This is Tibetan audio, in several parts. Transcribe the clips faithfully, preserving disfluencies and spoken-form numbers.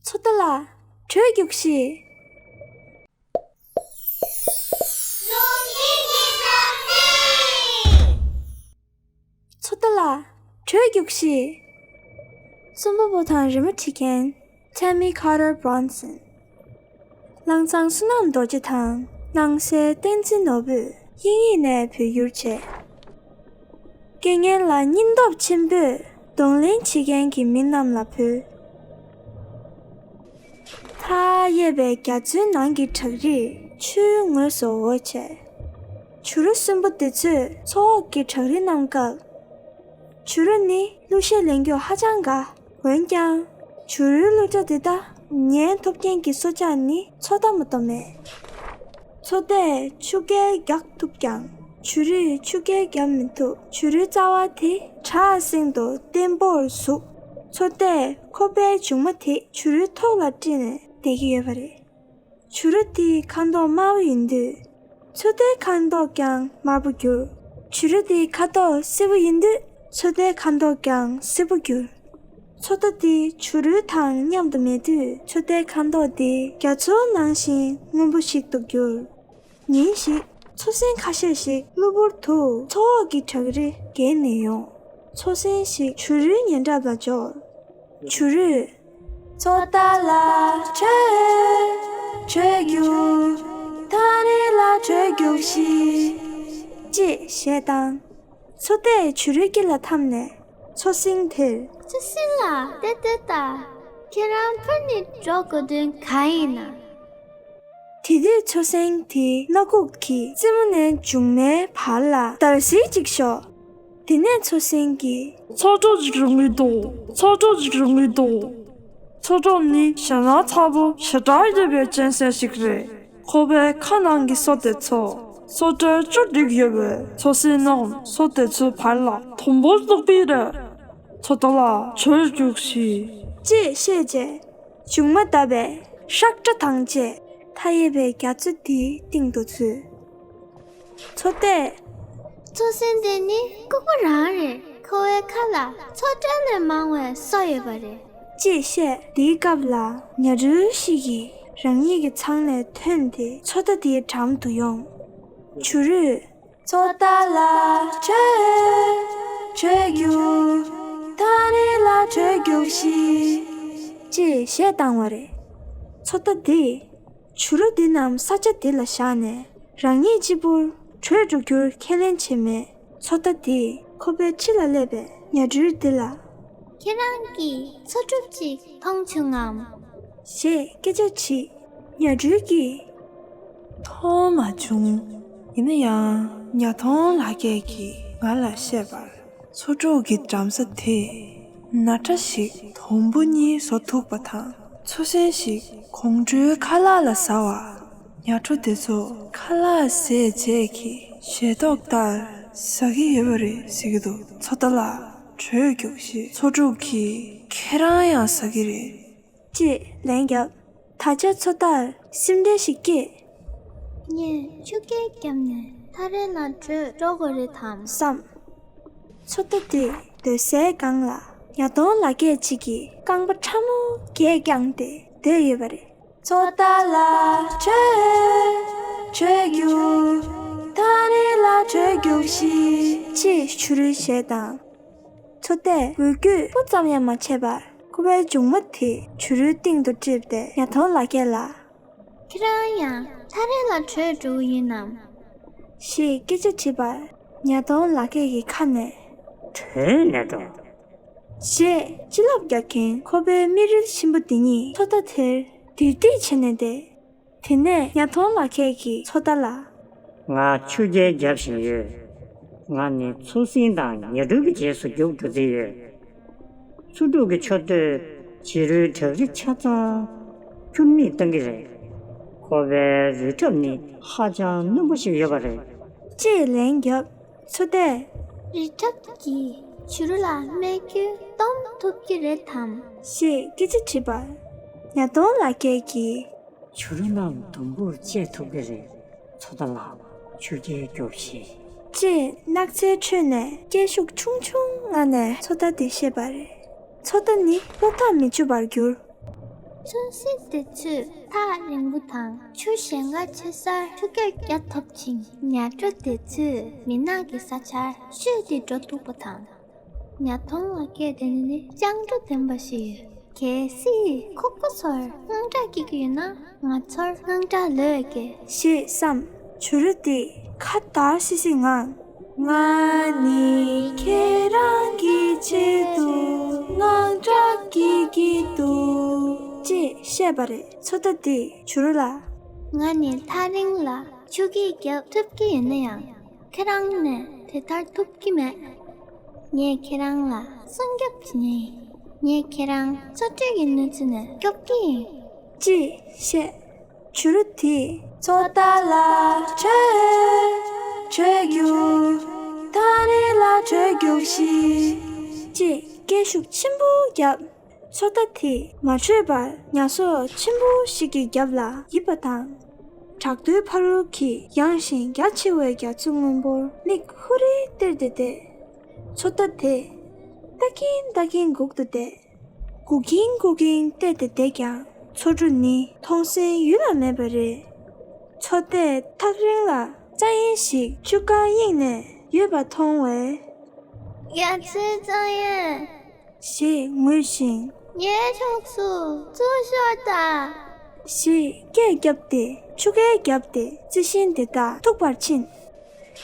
མཚོ་རྟ་ལགས། བྲོས་རྒྱུགས་ཤིག་མཚོ་རྟ་ལགས། བྲོས་རྒྱུགས་ཤིག་རྩོམ་པ་པོ་དང་རི་མོ་བྲིས་མཁན། Tammy Carter Bronson། ལང་ཚང་བསོད་ནམས་རྡོ་རྗེ་དང་སྣང་གསལ་བསྟན་འཛིན་ནོར་བུས་དབྱིན་ཡིག་ནས་བོད་བསྒྱུར་བྱས། རྐྱེན་ངན་ལ་སྙིང་སྟོབས་ཆེན་པོས་གདོང་ལེན་བྱེད་མཁན་གྱི་མི་རྣམས་ལ་ཕུལ། མཐའ་ཡས་པའི་རྒྱ་མཚོའི་ནང་གི་བྲག་རིས་ཆུའི་ངོས་སུ་འོད་བྱས། བྱུ་རུ་གསོན་པོ་འདི་ཚོས་མཚོ་འོག་གི་བྲག་རི་རྣམས་བཀབ། བྱུ་རུ་ནི་གླུ་གཞས་ལེན་རྒྱུར་ཧ་ཅང་དགའ། འོན་ཀྱང་། བྱུ་རུའི་གླུ་སྒྲ་འདི་དག་ཉན་ཐུབ་མཁན་གྱི་སྲོག་ཆགས་ནི་མཚོ་རྟ་མ་གཏོགས་མེད། མཚོ་རྟས་ཆུ་རྐྱལ་རྒྱག་ཐུབ་ཀྱང་། བྱུ་རུས་ཆུ་རྐྱལ་རྒྱག་མི་ཐུབ། བྱུ་རུའི་རྩ་བ་དེ་བྲག་གསེང་དུ་བརྟན་པོར་ཟུག་མཚོ་རྟས་ཁོ་པའི་མཇུག་མ་དེ་བྱུ་རུའི་ཐོག་ལ་དཀྲིས་ནས་བསྡད་ཀྱི་ཡོད་པ་རེད། བྱུ་རུ་དེའི་ཁ་མདོག་དམར་པོ་ཡིན་དུས། མཚོ་རྟའི་ཁ་མདོག་ཀྱང་དམར་པོ་འགྱུར། བྱུ་རུ་དེའི་ཁ་དོག་སེར་པོ་ཡིན་དུས། མཚོ་རྟའི་ཁ་མདོག་ཀྱང་སེར་པོ་འགྱུར། མཚོ་རྟ་དེ་བྱུ་རུ་དང་མཉམ་དུ་མེད་དུས། མཚོ་རྟའི་ཁ་མདོག་དེ་རྒྱ་མཚོ་ནང་བཞིན་སྔོན་པོ་ཞིག་ཏུ་འགྱུར། ཉིན་ཞིག་མཚོ་སེང་ཁ་ཤས་ཤིག་གློ་བུར་དུ་མཚོ་འོག་གི་བྲག་རི་བརྒལ་ནས་ཡོང་། མཚོ་སེང་ཞིག་བྱུ་རུའི་ཉེ་འགྲམ་ལ་འབྱོར། བྱུ་རུས། མཚོ་རྟ་ལགས་བྲོས། བྲོས་རྒྱུགས། ཐག་རིང་ལ་བྲོས་རྒྱུགས་ཤིག་ཅེས་གཞས་བཏང་། མཚོ་རྟས་བྱུ་རུའི་དཀྱིལ་ལ་འཐམས་ནས་མཚོ་སེང་དེར། མཚོ་སེང་ལགས་ལྟོས་ལྟོས་དང་། ཁྱེད་རང་ཕར་ནས་འགྲོ་དགོས་དོན་གང་ཡིན་ནམ། དེ་དུས་མཚོ་སེང་དེའི་སྣ་ཁུག་གི་རྩེ་མོ་ནས་མཇུག་མའི་བར་ལ་འདར་སིག་ཅིག་ཤོར། དེ་ནས་མཚོ་སེང་གིས། མཚོ་གྲོགས་ཅིག་རུང་གི་འདུག་མཚོ་གྲོགས་ཅིག་རུང་གི་འདུག་མཚོ་གྲོགས་ནི་ཞེད་སྣང་ཚ་པོ་ཞེ་དྲག་ཡོད་པའི་གཅན་གཟན་ཞིག་རེད། ཁོ་པའི་ཁ་ནང་གི་སོ་དེ་ཚོ་སོ་ཊར་བཅུ་བསྒྲིགས་ཡོད་པས། མཚོ་སེང་རྣམས་སོ་དེ་ཚོའི་བར་ལ་དུམ་བུར་གཏུགས་པའི་རེད། མཚོ་རྟ་ལགས་བྲོས་རྒྱུགས་ཤིག་ཅེས་བཤད་རྗེས། མཇུག་མ་བརྡབས་པའི་ཧྲག་སྒྲ་དང་བཅས་མཐའ་ཡས་པའི་རྒྱ་མཚོ་དེའི་སྟེང་དུ་ཚུད། མཚོ་རྟས། མཚོ་སེང་དེ་ནི་ལྐུགས་པ་རང་རེད། ཁོ་བོའི་ཁ་ལ་མཚོ་ཊར་ལས་མང་བའི་སོ་ཡོད་པ་རེད། ཅེས་བཤད། དེའི་སྐབས་ལ་ཉ་སྦྲུལ་ཞིག་གིས་རང་ཉིད་ཀྱི་ཚང་ནས་ཐོན་ཏེ་མཚོ་རྟ་དེའི་འགྲམ་དུ་ཡོང་། བྱུ་རུས། མཚོ་རྟ་ལགས་བྲོས། བྲོས་རྒྱུགས། ཐག་རིང་ལ་བྲོས་རྒྱུགས་ཤིག་ཅེས་གཞས་བཏང་བ་རེད། མཚོ་རྟ་དེས་བྱུ་རུ་འདི་རྣམས་ས་ཆ་འདི་ལ་བཞག་ནས་རང་ཉིད་གཅིག་པུར་བྲོས་འགྲོ་རྒྱུར་ཁས་ལེན་བྱས་མེད། མཚོ་རྟ་དེས་ཁོ་པའི་ཕྱི་ལ་སླེབས་པའི་ཉ་སྦྲུལ་འདི་ལ། ཁྱེད་རང་གིས་མཚོ་འབྲུག་ཅིག་མཐོང་བྱུང་ངམ། ཞེས་སྐད་ཆ་དྲིས། ཉ་སྦྲུལ་གྱིས། མཐོང་མ་བྱུང་། ཡིན་ན་ཡང་ཉ་གདོང་ལག་སྐྱེས་ཀྱིས་ང་ལ་བཤད་པར། མཚོ་འབྲུག་གི་འགྲམ་ས་དེས་ནག་ཁྲ་ཞིག་དུམ་བུ་གཉིས་བཟོ་ཐུབ་པ་དང་མཚོ་སེང་ཞིག་དགོང་དྲོའི་ཁ་ལག་ལ་ཟ་བ། ཉ་གྲོ་དེ་ཚོ་ཁ་ལག་ཟས་བཅས་ཀྱི་ཞལ་ཏོག་ལྟར་ཟ་གི་ཡོད་པ་རེད་ཟེར་གྱི་འདུག་མཚོ་རྟ་ལགས་བྲོས་རྒྱུགས་ཤིག་མཚོ་འབྲུག་གིས་ཁྱེད་རང་ཡང་ཟ་གི་རེད། ཅེས་ལན་བརྒྱབ། ད་ཆ་མཚོ་རྟར་སེམས་ཁྲལ་ཞིག་སྐྱེས། ངས་ཆུ་རྐྱལ་བརྒྱབ་ནས་ཐག་རིང་ལ་བྲོས་འགྲོ་དགོས་རེད་དམ་བསམ། མཚོ་རྟ་དེ་སྡོད་སའི་སྒང་ལ་ཉ་གདོང་ལག་སྐྱེས་གཅིག་གིས་རྐང་པ་ཕྲ་མོ་བརྒྱད་བརྐྱངས་ཏེ་སྡོད་ཡོད་པ་རེད། མཚོ་རྟ་ལགས་བྲོས། བྲོས་རྒྱུགས། ཐག་རིང་ལ་བྲོས་རྒྱུགས་ཤིག་ཅེས་བྱུ་རུས་གཞས་བཏང་། མཚོ་རྟས་འགུལ་སྐྱོད་སྤུ་ཙམ་ཡང་མ་བྱས་པར་ཁོ་པའི་མཇུག་མ་དེ་བྱུ་རུའི་སྟེང་དུ་དཀྲིས་ཏེ་ཉ་གདོང་ལག་སྐྱེས་ལ། ཁྱེད་རང་ཡང་ཐག་རིང་ལ་བྲོས་འགྲོ་གི་ཡིན་ནམ། ཞེས་སྐད་ཆ་དྲིས་པར་ཉ་གདོང་ལག་སྐྱེས་ཀྱི་ཁ་ནས། བྲོས་ནས་འགྲོ། ཞེས་གཅིག་ལབ་རྒྱག་གིན་ཁོ་པའི་མིག་རིལ་ཆེན་པོ་འདི་གཉིས་མཚོ་རྟ་དེར་དིར་དིར་བྱས་ནས་བསྡད། དེ་ནས་ཉ་གདོང་ལག་སྐྱེས་ཀྱིས་མཚོ་རྟ་ལ། ང་ཆུ་རྐྱལ་རྒྱབ་བཞིན་ཡོད། ང་ནི་མཚོ་སེང་དང་ཉ་སྦྲུལ་གྱི་རྗེས་སུ་རྒྱུགས་འགྲོ་རྩིས་ཡོད། མཚོ་འབྲུག་གི་མཆུ་ཏོས་བྱུ་རུའི་བྲག་རི་ཆ་ཚང་ཁྱུར་མིད་གཏོང་གི་རེད། ཁོ་པའི་རུས་ཁྲབ་ནི་ཧ་ཅང་རྣོན་པོ་ཞིག་ཡོད་པ་རེད། ཅེས་ལན་བརྒྱབ། མཚོ་རྟས། རུས་ཁྲབ་ཀྱིས་བྱུ་རུ་ལ་རྨས་སྐྱོན་སྟོན་ཐུབ་ཀྱི་རེད་དམ། ཞེས་སྐད་ཆ་དྲིས་པར། ཉ་གདོང་ལག་སྐྱེས་ཀྱིས། བྱུ་རུ་རྣམས་དུམ་བུར་བཅད་ཐུབ་ཀྱི་རེད། མཚོ་རྟ་ལགས་ཆུ་རྐྱལ་རྒྱོབས་ཤིག་ཅེས་ནགས་ཚལ་ཁྲོད་ནས་སྐད་ཤུགས་ཆུང་ཆུང་ངང་ནས་མཚོ་རྟ་དེ་བཤད་པ་རེད། མཚོ་རྟ་ནི་བློ་ཐག་མི་ཆོད་པར་གྱུར། ཚོན་སྲིད་དེ་ཚོས་ཐག་རིང་པོ་དང་ཆུ་ཞེང་ཁ་ཆེ་སར་ཆུ་རྐྱལ་རྒྱག་ཐུབ་ཅིང་། ཉ་གྲོ་དེ་ཚོས་མུན་ནག་གི་ས་ཆར་བཤོས་ཏེ་འགྲོ་ཐུབ་པ་དང་། ཉ་གདོང་ལ་སྐད་དེ་ནི་སྤྱང་གྲུང་ལྡན་པ་ཞིག་ཡོད། གལ་སྲིད་ཁོ་ཁོ་ཚོར་དངངས་སྐྲག་སྐྱེ་གི་ཡོད་ན་ང་ཚོར་དངངས་སྐྲག་ལོས་སྐྱེ། ཞེས་བསམ། བྱུ་རུ་དེས་ཁ་འདར་སིག་སིག་ངང་། ང་ནི་ཁྱེད་རང་གི་ཆེད་དུ་དངངས་སྐྲག་སྐྱེ་གི་འདུག་ཅེས་བཤད་པ་རེད། མཚོ་རྟ་དེས་བྱུ་རུ་ལ། ང་ནི་ཐག་རིང་ལ་ཆུ་རྐྱལ་རྒྱག་ཐུབ་ཀྱི་ཡོད་ན་ཡང་། ཁྱེད་རང་ནས་དེ་ལྟར་ཐུབ་ཀྱི་མེད། ངས་ཁྱེད་རང་ལ་སྲུང་སྐྱོབ་བྱེད་ངེས་ཡིན། ངས་ཁྱེད་རང་མཚོ་དྲོད་ཀྱི་གནོད་འཚེ་ནས་སྐྱོབ་ཀྱི་ཡིན། ཅེས་བཤད། བྱུ་རུ་དེས་མཚོ་རྟ་ལ་བྲོས། བྲོས་རྒྱུགས། ཐག་རིང་ལ་བྲོས་རྒྱུགས་ཤིག་ཅེས་སྐད་ཤུགས་ཆེན་པོ་བརྒྱབ། མཚོ་རྟ་དེས་མ་བྲོས་པར་ཉ་གཤོག་ཆེན་པོ་ཞིག་གི་རྒྱབ་ལ་ཡིབ་པ་དང་། བྲག་རྡོའི་ཕ་རོལ་གྱི་ཡངས་ཤིང་རྒྱ་ཆེ་བའི་རྒྱ་མཚོ་སྔོན་པོར་མིག་ཧུར་རེ་གཏད་དེ་བསྡད། མཚོ་རྟ་དེས་ལྟ་གིན་ལྟ་གིན་སྒུག་ཏུ་བསྡད། སྒུག་གིན་སྒུག་གིན་བལྟས་ཏེ་བསྡད་ཀྱང་མཚོ་གྲུ་ནི་མཐོང་སའི་ཡུལ་ལ་མེད་པ་རེད། མཚོ་རྟས་ཐག་རིང་ལ་རྩྭ་ཡན་ཞིག་ཆུ་ཁར་གཡེང་ནས་ཡོད་པ་མཐོང་བས། རྒྱ་མཚོའི་རྩྭ་ཡན། ཞེས་ངུས་ཤིང་། ངའི་ཕྱོགས་སུ་ཚུར་ཤོག་དང་། ཞེས་སྐད་བརྒྱབ་སྟེ་ཆུ་རྐྱལ་བརྒྱབ་སྟེ་རྩི་ཤིང་དེ་དག་ཐུག་པར་ཕྱིན།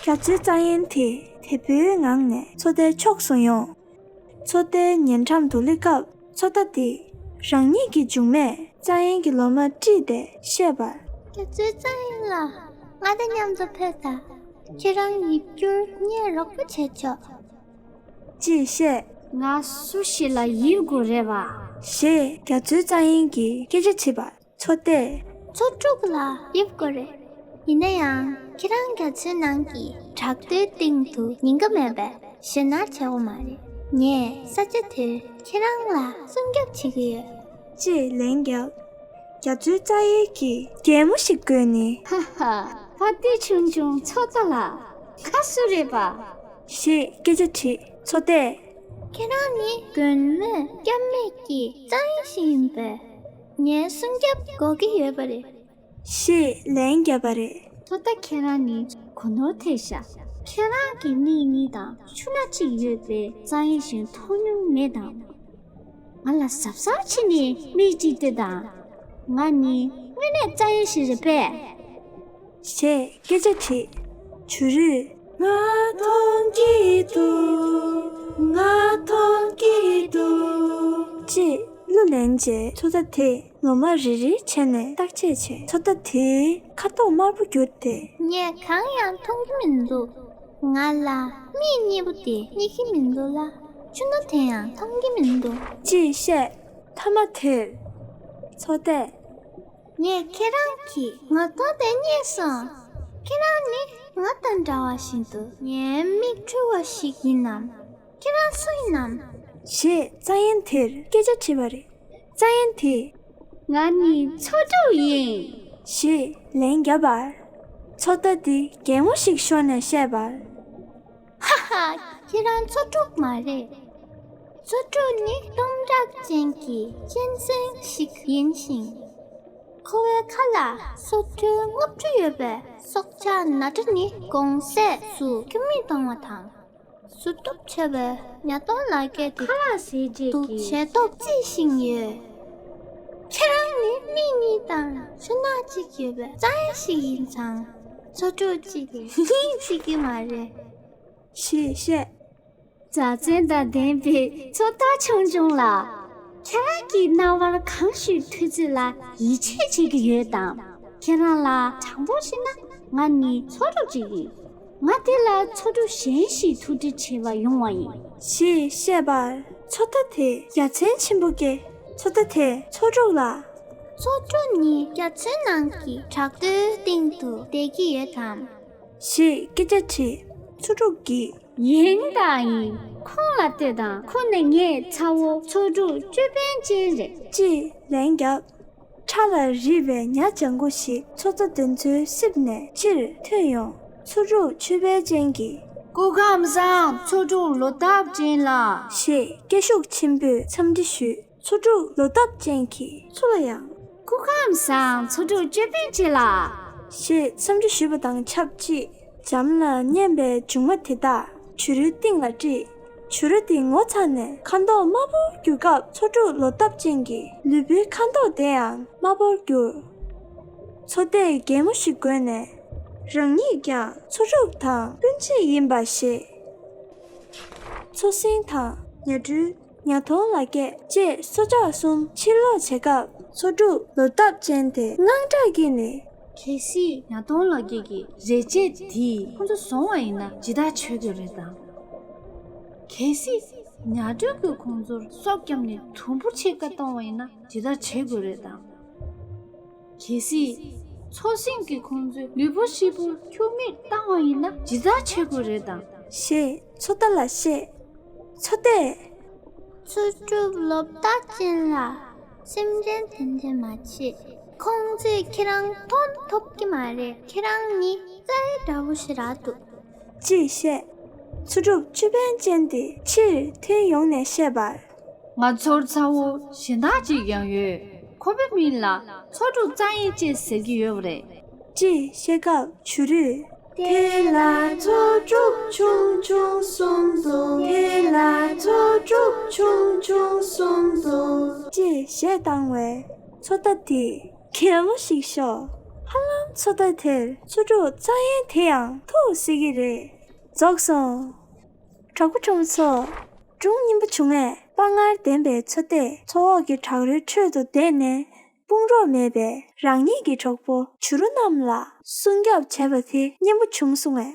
རྒྱ་མཚོའི་རྩྭ་ཡན་དེ་དལ་བུའི་ངང་ནས་མཚོ་རྟའི་ཕྱོགས་སུ་ཡོང་། མཚོ་རྟའི་ཉེ་འགྲམ་དུ་སླེབས་སྐབས་མཚོ་རྟ་དེས་རང་ཉིད་ཀྱི་མཇུག་མས་རྩྭ་ཡན་གྱི་ལོ་མ་དཀྲིས་ཏེ་བཤད་པར། རྒྱ་མཚོའི་རྩྭ་ཡན་ལགས། ང་དང་མཉམ་དུ་ཕེབས་དང་། ཁྱེད་རང་ཡིབ་རྒྱུར་ངས་རོགས་པ་བྱེད་ཆོག་ཅེས་བཤད། ང་སུ་ཞིག་ལ་ཡིབ་དགོས་རེད་པ། ཞེས་རྒྱ་མཚོའི་རྩྭ་ཡན་གྱིས་སྐད་ཆ་དྲིས་པར། མཚོ་རྟས། མཚོ་འབྲུག་ལ་ཡིབ་དགོས་རེད། ཡིན་ན་ཡང་ཁྱེད་རང་རྒྱ་མཚོའི་ནང་གི་བྲག་རྡོའི་སྟེང་དུ་ཉེན་ཁ་མེད་པས་ཞེད་སྣང་བྱེད་དགོས་མ་རེད། ངས་ས་ཆ་དེར་ཁྱེད་རང་ལ་སྲུང་སྐྱོབ་བྱེད་ཀྱི་ཡོད། ཅེས་ལན་བརྒྱབ། རྒྱ་མཚོའི་རྩྭ་ཡན་གྱིས་གད་མོ་ཞིག་དགོད་ནས། ཧ་ཧ། ཕ་ཏི་ཆུང་ཆུང་མཚོ་རྟ་ལགས། ཁ་སུ་རེད་པ། ཞེས་སྐད་ཆ་དྲིས། མཚོ་རྟས། ཁྱེད་རང་ནི་མགོན་མེད་སྐྱབས་མེད་ཀྱི་རྩྭ་ཡན་ཞིག་ཡིན་པས། ངའི་སྲུང་སྐྱོབ་དགོས་ཀྱི་ཡོད་པ་རེད། ཞེས་ལན་བརྒྱབ་པ་རེད། མཚོ་རྟ་ཁྱེད་རང་ནི་གོ་ནོར་ཐེབས་ཤག་ཁྱེད་རང་གི་མིག་གཉིས་དང་ཆུ་སྣ་གཅིག་ཡོད་པའི་རྩྭ་ཡན་ཞིག་མཐོང་མྱོང་མེད་དམ། ང་ལ་གཟབ་གཟབ་བྱས་ནས་མིག་ཅིག་ལྟོས་དང་། ང་ནི་དངོས་གནས་རྩྭ་ཡན་ཞིག་རེད་པས། ཞེས་སྐད་ཆ་དྲིས། བྱུ་རུས། ང་མཐོང་གི་འདུག་ང་མཐོང་གི་འདུག་ཅེས་གླུ་ལེན་རྗེས་མཚོ་རྟ་དེས་ལོ་མ་རེ་རེ་བྱས་ནས་བརྟག་དཔྱད་བྱས། མཚོ་རྟ་དེའི་ཁ་དོག་དམར་པོ་གྱུར་ཏེ། ངས་གང་ཡང་མཐོང་གི་མི་འདུག་ང་ལ་མིག་གཉིས་པོ་དེ་རྙེད་ཀྱི་མི་འདུག་ལ། ཆུ་སྣ་དེ་ཡང་མཐོང་གི་མི་འདུག་ཅེས་བཤད། མཐའ་མ་དེར། མཚོ་རྟས། ངས་ཁྱེད་རང་གི་ངོ་གདོང་དེ་རྙེད་སོང་། ཁྱེད་རང་ནི་ང་དང་འདྲ་བ་ཞིག་འདུག་ངའི་མིག་འཁྲུལ་བ་ཞིག་ཡིན་ནམ། ཁྱེད་རང་སུ་ཡིན་ནམ། ཞེས་རྩྭ་ཡན་དེར་སྐད་ཆ་དྲིས་པ་རེད། རྩྭ་ཡན་དེས། ང་ནི་མཚོ་འབྲུག་ཡིན། ཞེས་ལན་བརྒྱབ་པར། མཚོ་རྟ་དེ་གད་མོ་ཞིག་ཤོར་ནས་བཤད་པར། ཧ་ཧ། ཁྱེད་རང་མཚོ་འབྲུག་མ་རེད། མཚོ་འབྲུག་ནི་གཏུམ་དྲག་ཅན་གྱི་གཅན་གཟན་ཞིག་ཡིན་ཞིང་། ཁོ་བོའི་ཁ་ལ་སོ་ཐུར་ལྔ་བཅུ་ཡོད་པའི་སྲོག་ཆགས་ནག་ཁྲ་ནི་དགོང་ཟས་སུ་ཁྱུར་མིད་གཏོང་བ་དང་། གཟུགས་སྟོབས་ཆེ་བའི་ཉ་གདོང་ལ་སྐད་དེ། ཁ་ལག་ཟས་བཅད་དུ་ཀྱི་ཞལ་ཏོག་རྩི་བཞིན་ཡོད། ཁྱེད་རང་ནི་མིག་གཉིས་དང་ཆུ་སྣ་གཅིག་ཡོད་པའི་རྩྭ་ཡན་ཞིག་ཡིན་ཙང་མཚོ་འབྲུག་ཅིག་ཡིན་སྲིད་ཀྱི་མ་རེད། ཞེས་བཤད། མཛའ་བརྩེ་དང་ལྡན་པའི་མཚོ་རྟ་ཆུང་ཆུང་ལགས། ཁྱེད་རང་གི་རྣ་བར་གང་ཞིག་ཐོས་ཚུལ་ལ་ཡིད་ཆེས་བྱེད་ཀྱི་ཡོད་དམ། ཁྱེད་རང་ལ་དྲང་པོ་བཤད་ན་ང་ནི་མཚོ་འབྲུག་ཅིག་ཡིན། ང་དེ་ལ་མཚོ་འབྲུག་གཞན་ཞིག་ཐུག་འཕྲད་བྱེད་པར་ཡོང་བ་ཡིན། ཞེས་བཤད་པར་མཚོ་རྟ་དེས་ཡ་མཚན་ཆེན་པོ་སྐྱེས། མཚོ་རྟ་དེས་མཚོ་འབྲུག་ལ། མཚོ་འབྲུག་ནི་རྒྱ་མཚོའི་ནང་གི་བྲག་རྡོའི་སྟེང་དུ་བསྡད་ཀྱི་ཡོད་དམ། ཞེས་སྐད་ཆ་དྲིས། མཚོ་འབྲུག་གིས། ཡིན་དང་ཡིན། ཁོང་ལ་ལྟོས་དང་། ཁོ་ནི་ངའི་ཚ་བོ་མཚོ་འབྲུག་ཅོད་པན་ཅན་རེད། ཅེས་ལན་བརྒྱབ། ཁྲ་ལ་རིད་པའི་ཉ་ལྗང་གུ་ཞིག་མཚོ་རྟ་དེ་ཚོའི་གསེབ་ནས་ཕྱིར་ཐོན་ཡོང་། མཚོ་འབྲུག་ཅོད་པན་ཅན་གྱིས། སྐུ་ཁམས་བཟང་མཚོ་འབྲུག་ལོ་འདབ་ཅན་ལགས། ཞེས་སྐད་ཤུགས་ཆེན་པོས་འཚམས་འདྲི་ཞུས། མཚོ་འབྲུག་ལོ་འདབ་ཅན་གྱིས་མཚོ་ལ་ཡང་། སྐུ་ཁམས་བཟང་མཚོ་འབྲུག་ཅོད་པན་ཅན་ལགས། ཞེས་འཚམས་འདྲི་ཞུས་པ་དང་ཆབས་ཅིག་འཇམ་ལ་མཉེན་པའི་མཇུག་མ་དེ་དག་བྱུ་རུའི་སྟེང་ལ་དཀྲིས། བྱུ་རུ་དེ་ངོ་ཚ་ནས་ཁ་མདོག་དམར་པོར་གྱུར་སྐབས་མཚོ་འབྲུག་ལོ་འདབ་ཅན་གྱི་ལུས་པོའི་ཁ་མདོག་དེ་ཡང་དམར་པོར་གྱུར། མཚོ་དེས་གད་མོ་ཞིག་དགོད་ནས། རང་ཉིད་ཀྱང་མཚོ་འབྲུག་དང་སྤུན་མཆེད་ཡིན་པ་ཤེས། མཚོ་སྲིན་དང་ཉ་སྦྲུལ། ཉ་གདོང་ལ་སྐད་ཅེས་སྲོག་ཆགས་གསུམ་ཕྱིར་ལོག་བྱེད་སྐབས་མཚོ་འབྲུག་ལོ་འདབ་ཅན་དེ་དངངས་སྐྲག་སྐྱེས་ནས། གལ་སྲིད་ཉ་གདོང་ལ་སྐད་ཀྱི་རེ་ཆེ་དེས་ཁོ་ཚོ་བཟུང་བ་ཡིན་ན་ཇི་ལྟར་བྱེད་དགོས་རེད་དམ། གལ་སྲིད་ཉ་སྦྲུལ་གྱིས་ཁོང་ཚོར་སོ་བརྒྱབ་ནས་དུམ་བུར་ཕྱེད་ཀ་བཏང་བ་ཡིན་ན་ཇི་ལྟར་བྱེད་དགོས་རེད་དམ། གལ་སྲིད་མཚོ་སྲིན་གྱིས་ཁོང་ཚོའི་ལུས་པོ་ཧྲིལ་པོར་ཁྱུར་མིད་བཏང་བ་ཡིན་ན་ཇི་ལྟར་བྱེད་དགོས་རེད་དམ། ཞེས་མཚོ་རྟ་ལ་བཤད། མཚོ་རྟས། མཚོ་འབྲུག་ལོ་འདབ་ཅན་ལགས། སེམས་ཁྲལ་དེ་འདྲ་མ་བྱེད། ཁོང་ཚོས་ཁྱེད་རང་མཐོང་ཐུབ་ཀྱི་མ་རེད། ཁྱེད་རང་ནི་རྩྭའི་འདྲ་པོ་ཞིག་རེད་འདུག་ཅེས་བཤད། མཚོ་འབྲུག་ཅོད་པན་ཅན་དེ་ཕྱིར་ཐོན་ཡོང་ནས་བཤད་པར། ང་ཚོར་ཚ་བོ་གཞན་དག་ཅིག་ཡང་ཡོད། ཁོ་པའི་མིང་ལ་མཚོ་འབྲུག་རྩྭ་ཡན་ཅེས་ཟེར་གྱི་ཡོད་པ་རེད། ཅེས་བཤད་སྐབས་བྱུ་རུས། དེ་ལ་མཚོ་འབྲུག་ཆུང་ཆུང་གསུམ་འདུག་དེ་ལ་མཚོ་འབྲུག་ཆུང་ཆུང་གསུམ་འདུག་ཅེས་གཞས་བཏང་བས་མཚོ་རྟ་དེས་གད་མོ་ཞིག་ཤོར། ཧ་ལམ་མཚོ་རྟ་དེར་མཚོ་འབྲུག་རྩྭ་ཡན་དེ་ཡང་ཐུག་སྲིད་ཀྱི་རེད། རྫོགས་སོང་། གྲོགས་པོ་ཁྲོམ་ཚོ། སྒྲུང་སྙན་པོ་བྱུང་ངས། དཔའ་ངར་ལྡན་པའི་མཚོ་རྟས་མཚོ་འོག་གི་བྲག་རིའི་ཁྲོད་དུ་བསྡད་ནས་དཔུང་རོགས་མེད་པའི་རང་ཉིད་ཀྱི་གྲོགས་པོ་བྱུ་རུ་རྣམས་ལ་སྲུང་སྐྱོབ་བྱས་པ་དེ་སྙན་པོ་བྱུང་སོང་ངས།